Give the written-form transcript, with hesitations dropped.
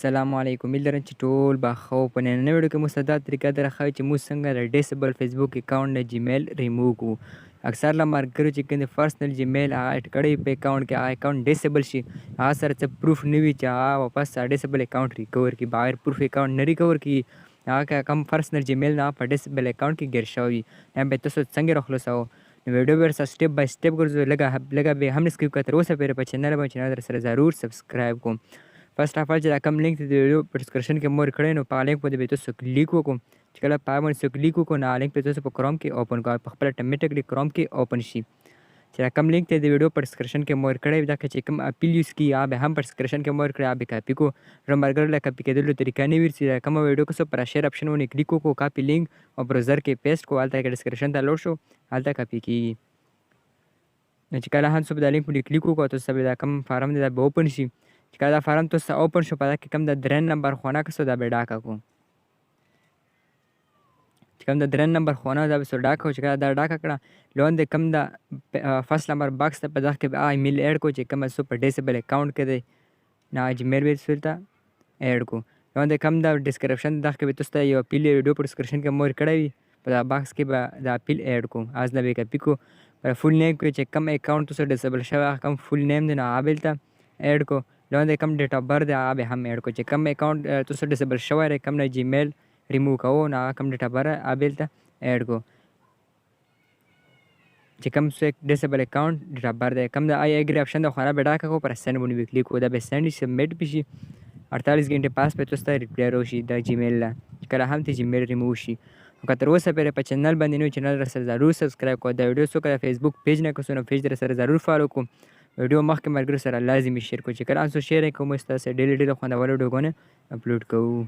السلام علیکم امید لرم چې ټول به ښه او په نننۍ ویډیو کې مو ساده طریقه درښیو چې موږ څنګه د ډیسبل فیسبوک اکاونټ نه جیمیل ریموو کړو. اکثر له ملګرو چې کوم د پرسنل جیمیل هغه اډ کړی په اکاونټ کې، هغه اکاونټ ډیسبل شي، هغه سره څه پروف نه وي چې هغه واپس ډیسبل اکاونټ ریکور کړي. بغیر پروف اکاونټ نه ریکور کیږي. هغه که کوم پرسنل جیمیل نه په ډیسبل اکاونټ کې ګیر شوی وي، دا به تاسو څنګه راخلاصوو؟ نو ویډیو به ورسره سټیپ بای سټیپ ګرځو، لږه لږه به هم سکیپ کړه. تر اوسه پورې په چینل باندې چینل در سره ضرور سبسکرایب کوم. فرست اف ال چې دا کوم لینک د ویډیو په ډیسکرپشن کې مور کړی، نو په لینک باندې به تاسو کلیک وکړو. چې کله په باندې څو کلیک وکړو، نو لینک به تاسو په کروم کې اوپن کړئ، په خپل اتوماتیکلی کروم کې اوپن شي. چې دا کوم لینک ته د ویډیو په ډیسکرپشن کې مور کړی، دا چې کوم اپیل یوز کی هغه به هم په ډیسکرپشن کې مور کړی، هغه به کاپي کو. نو مرګر له کاپي کېدلو طریقه نه وي چې دا کوم ویډیو کې پر شیر اپشن ونه کلیک وکړو، کاپي لینک او براوزر کې پیسټ کو، هلته کې ډیسکرپشن ته لوډ شو، هلته کاپي کیږي. نو چې کله هم څه په دا لینک باندې کلیک وکړو، تاسو به دا کوم فارم دی دا به اوپن شي. چې کله دا فارم تاسو اوپن شو، په دا کې کوم د درین نمبر خونه کسو دا به ډاکه کو. چې کوم د درین نمبر خونه دا به سو ډاکه. چې کله دا ډاکه کړه، لوند کوم د فرست نمبر باکس ته په دغه کې به ایمیل اډ کو چې کوم څه په ډیسبل اکاونټ کې دی، نه جیمیل به څه اډ کو. لوند کوم د ډیسکرپشن دغه کې به تاسو ته یو اپیل ویډیو په ډیسکرپشن کې مور کړی وي، په دا باکس کې به دا اپیل اډ کو، از نه به کاپي کو. پر فول نیم کې چې کوم اکاونټ تاسو ډیسبل شوی هغه کوم فول نیم دی، نو هغه بلته اډ کو. لوند کوم ډیټ اف برث دی هغه به هم اډ کو. چې کوم اکاونټ تاسو ډیسبل شوی دی، کوم نه جیمیل ریموو کوو، نو هغه کوم ډیټ اف برث هغه بلته اډ کو. چې کوم څه ډیسبل اکاونټ ډیټ اف برث دی، کوم د آی اګری اپشن د خورا به ډاکه کو، پر سند باندې به کلیک کو، دا به سند سبمیټ بشي. 48 غنټه پاس به تاسو ته ریپلای راشي د جیمیل له، چې کله هم ته جیمیل ریموو شي. نو که تر اوسه پورې په چینل باندې نو چینل را سره ضرور سبسکرایب کو. دا ویډیو څوک د فیسبوک پیج نه کوو، نو پیج در سره ضرور فالو کو. ویډیو مخکې ملګرو سره لازمي شیر کو، چې کله هم څه شیر کوم ستاسو ډېر ډېر خوندور ویډیوګانې اپلوډ کوو.